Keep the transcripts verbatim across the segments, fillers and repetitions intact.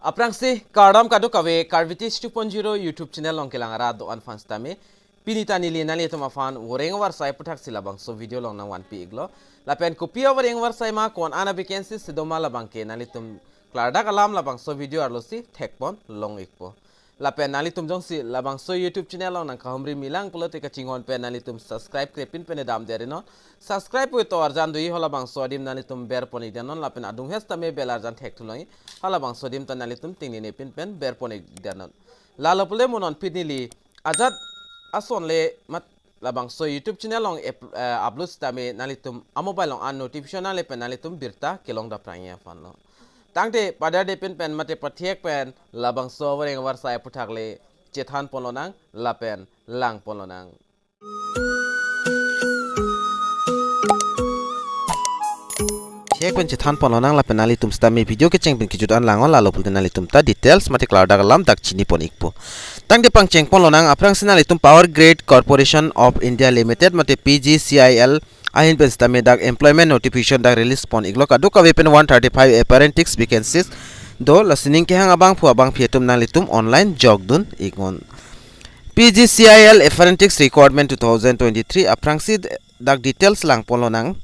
Aphrangsi kardom kadokave Karvitish two point zero YouTube channel along kelang arat do-an aphan sitame. Pini ta neli nanglitum aphan voreng avarsai aputhaksi labangso video along nangvanpi iklo. Lapen kopi avoreng avarsai ma, ko-an a vacancy si doma labangke nanglitum klardak alam labangso video arlosi thekpon long ikpo. Lapen nanglitum jongsi labangso YouTube channel along nangkahumri milang pulote kachinghon pen nanglitum subscribe krepin pen damderinon. Subscribe pu to arjan do-i, halabangso adim nanglitum berpon ikdamnon, lapen adung hes tame bell arjan thekthu long-i, halabangso adim ta nanglitum tingnine pin pen berpon ikdamnon. Lalo pule mo non pini neli ajat ason le mat labangso YouTube channel along ep-, eh, upload sitame nanglitum amobile along an notification nangle pen nanglitum birta kelong daprang ya aphanlo. Tangte padarde pin pen mate pathek pen labangso voreng avarsai aputhak le chethan ponlonang lapen lang ponlonang. Thek pen chethan ponlonang lapen nanglitum sitame video kecheng pen kejut an langon, lalo pulote nanglitum ta details mate klardak alam dak chini pon ikpo. Tangte pangcheng ponlonang, aphrangsi nanglitum Power Grid Corporation of India Limited mate P G C I L ahin pen sitame dak employment notification dak release pon iklo. Kadokave pen one thirty-five apprentice vacancies do, lasi ning kehang abangphu abangphi atum nanglitum online jokdun iknon. P G C I L apprentice requirement two thousand twenty-three aphrangsi dak details lang ponlonang.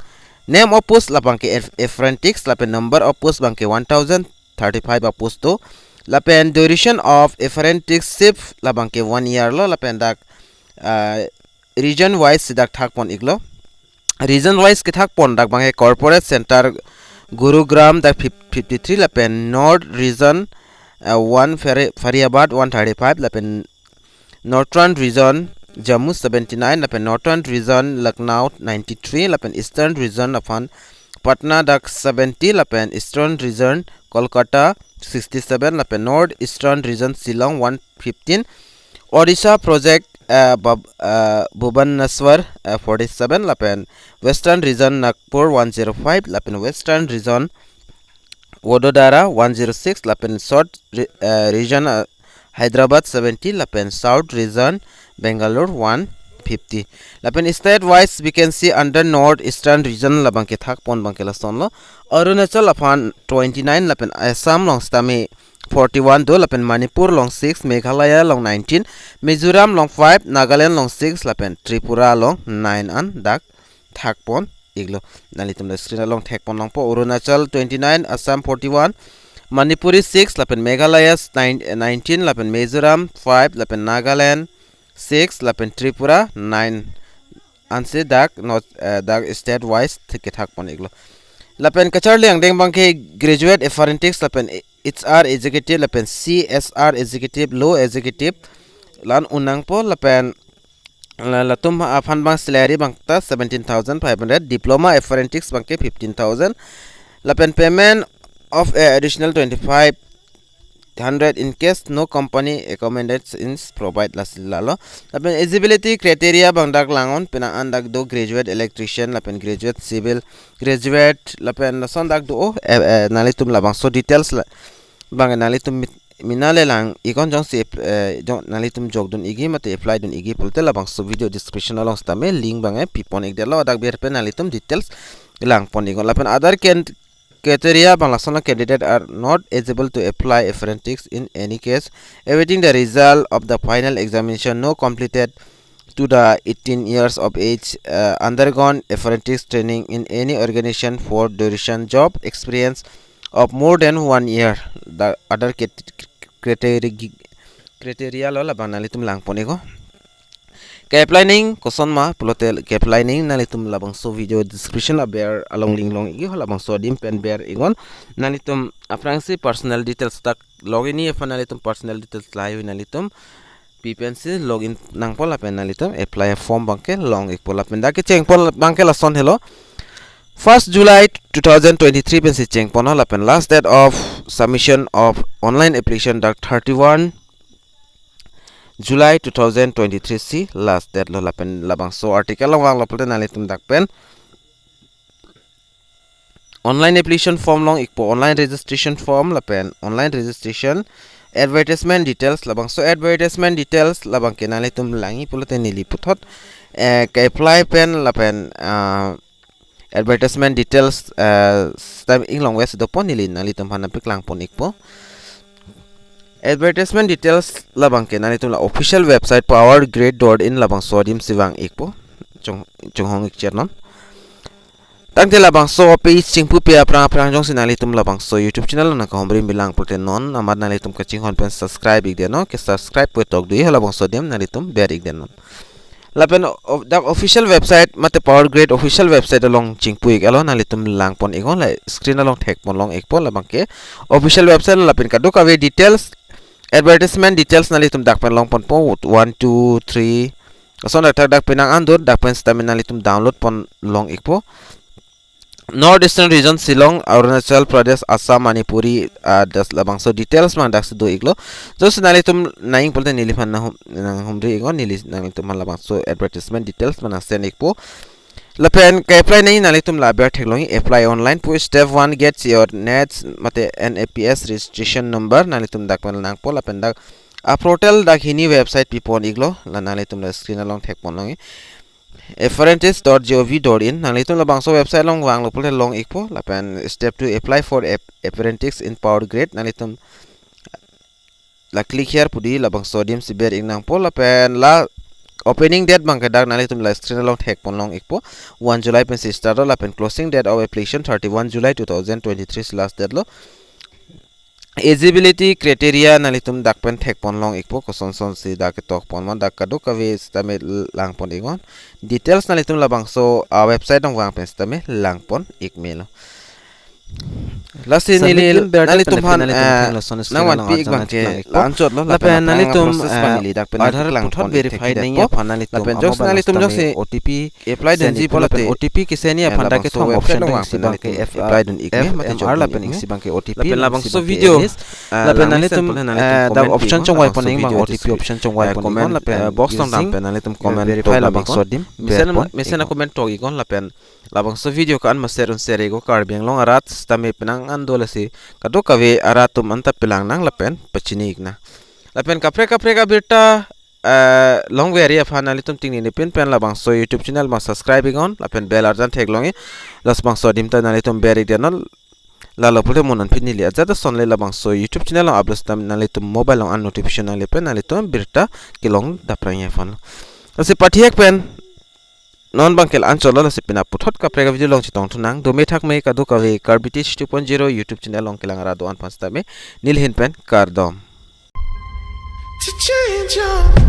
Name of post labangke ap-, apprentice lapen number of post abangke one thousand thirty-five apost do. Lapen duration of apprenticeship labangke one year lo, lapen dak, ah, region wise si dak thak pon iklo. Region wise kethak pon dak abangke corporate center Gurugram dak fif-, fifty-three, lapen North region, ah, one Fari-, Faridabad one thirty-five, lapen Northern region Jammu seventy-nine, lapen Northern region Lucknow ninety-three, lapen Eastern region aphan Patna dak seventy, lapen Eastern region Kolkata sixty-seven, lapen North Eastern region Shillong one fifteen, Odisha project, eh, Bab-, eh, Bhubaneswar, eh, forty-seven, lapen Western region Nagpur one zero five, lapen Western region Vadodara one zero six, lapen South re-, eh, region, eh, Hyderabad seventy, lapen South region Bangalore one fifty. Lapen state wise vacancy under North Eastern region labangke thak pon abangke lasonlo. Arunachal aphan twenty-nine, lapen Assam along sitame forty-one do, lapen Manipur along six, Meghalaya along nineteen, Mizoram along five, Nagaland along six, lapen Tripura along nine an dak thak pon iklo. Nanglitum la screen along thek pon longpo. Arunachal twenty-nine, Assam forty-one, Manipuri six, lapen Meghalaya nine, nineteen, lapen Mizoram five, lapen Nagaland six, lapen Tripura nine. Ansi dak not, eh, dak state wise thik kethak pon iklo. Lapen kacharli angdeng abangke graduate apprentice lapen H R executive lapen C S R executive, law executive la-an un nangpo, lapen la-, latum aphan abang salary abang ta seventeen thousand five hundred, diploma apprentice abangke fifteen thousand, lapen payment of a additional twenty-five hundred in case no company accommodations provide, lasi lalo. Lapen eligibility criteria abang dak langon, penang an dak do graduate electrician, lapen graduate civil, graduate, lapen lason dak do, eh, eh, nanglitum labangso details la, abang nanglitum mit-, mina le lang iknon, jongsi, eh, jong nanglitum jokdun ikji mate apply dun ikji pulote labangso video description along sitame link abang, eh, pipon ikdetlo, dak ber pen nanglitum details lang pon iknon. Lapen other can-, criteria abang lasonlo: candidate are not eligible to apply apprentice in any case awaiting the result of the final examination, no completed to the eighteen years of age, uh, undergone apprentice training in any organization for duration, job experience of more than one year. The other crit-, criteria, criteria lo, labang nanglitum lang pon iknon. Ke-apply nang koson ma pulote ke-apply nang, nanglitum labangso video description aber along link long ikji, halabangso adim pen ber iknon. Nanglitum aphrangsi personal details dak login ji aphan nanglitum personal details lahai nanglitum pi pensi login nangpo, lapen nanglitum apply form abangke long ikpo. Lapen dak kecheng pon abangke lason helo: first July two thousand twenty-three pensi cheng ponlo, lapen last date of submission of online application dak thirty-one July two thousand twenty-three si last date lo. Lapen labangso article along vanglo pulote nanglitum dak pen online application form long ikpo, online registration form lapen online registration advertisement details. Labangso advertisement details labangke nanglitum langji pulote neli puthot, eh, ke-apply pen lapen, ah, advertisement details, eh, sitame inglong wes dopo, neli nanglitum aphan nangpaklang pon ikpo. advertisement details labang ke nanglitum la official website power grid dot in labangso adim si vang ikpo. Chung, chunghong ik chernon. Tangte labangso page chingpupe aphrang aphrang jongsi nanglitum labangso YouTube channel nangkahumri milang pulote non amat nanglitum kachinghon pen subscribe ik detnon, ke subscribe pu tok dui halabangso adim nanglitum ber ik detnon. Lapen o-, dak official website mate power grid official website along chingpu ik alo, nanglitum langpon iknon, la screen along thekpon long ikpo labang ke official website lapen kadokave details, advertisement details nanglitum dak pen longponpo, one, two, three. Ason dak dak penang andur dak pen sitame nanglitum download pon long ikpo. North Eastern Region, Shillong, Arunachal Pradesh, Assam, Manipuri, ah, das labangso details mang dak si do iklo. Jongsi nanglitum nang-ing pulote neliphan nanghum, nanghumri iknon, neli nanglitum aphan labangso advertisement details mang send ikpo. Lapen ke-apply nangji nanglitum la aber theklongji, apply online pu step one, get your nets mate N A P S registration number nanglitum dak pen langpo lapen dak a portal dak hini website pipon iklo, la nanglitum la screen along thekpon longji. Apprentice dot gov dot in, nanglitum labangso website along vanglo pulote long ikpo, lapen step two, apply for ap-, apprentice in power grid, nanglitum la click here pu dei labangso adim si ber ik nangpo, lapen la opening date bang ke dak nanglitum la screen along thekpon long ikpo, one July pensi start lo, lapen closing date of application thirty-one July two thousand twenty-three si last date lo. Eligibility criteria nanglitum dak pen thekpon long ikpo, koson son si dak ketok pon ma, dak kadokave sitame langpon iknon. Details nanglitum labangso, ah, website along vang pen sitame langpon ik melo. Lasi neli nanglitum aphan, eh, nangvanpi ik bang ke la-anchot lo, lapen nanglitum, eh, Aadhaar puthot verify nangji aphan nanglitum lapen jongsi nanglitum jongsi O T P apply dunji pulote O T P keseni aphan dak kethom option dun, isi bang ke F M R lapen isi bang ke O T P lapen labangso video, lapen nanglitum, eh, dak option chongvai pon nangji bang O T P option chongvai pon iknon lapen box along dam pen nanglitum comment verify labangso adim mesen mesen comment tok iknon lapen labangso video ko-an ma share un share iknon, Karbi Anglong arat sitame penang an do, lasi kadokave arat atum anta pelang nang lapen pachini ik nang. Lapen kaprek kaprek abirta, eh, longveri aphan nanglitum tingni ni pin pen labangso YouTube channel ma subscribe iknon lapen bell arjan theklongji, labangso adim ta nanglitum ber ik detnon. Lalo pulote mo non pini neli ajat ason le labangso YouTube channel along upload sitame nanglitum mobile along an notification nangle pen nanglitum birta kelong daprang ya phone. Lasi pathek pen non bang ke la-anchot lo, lasi penap puthot kaprek video along chetong thunang. Dome thakme kadokave Karbi Teach two point zero YouTube channel along kelang arat do-an aphan sitame neli ahin pen kardom. To change your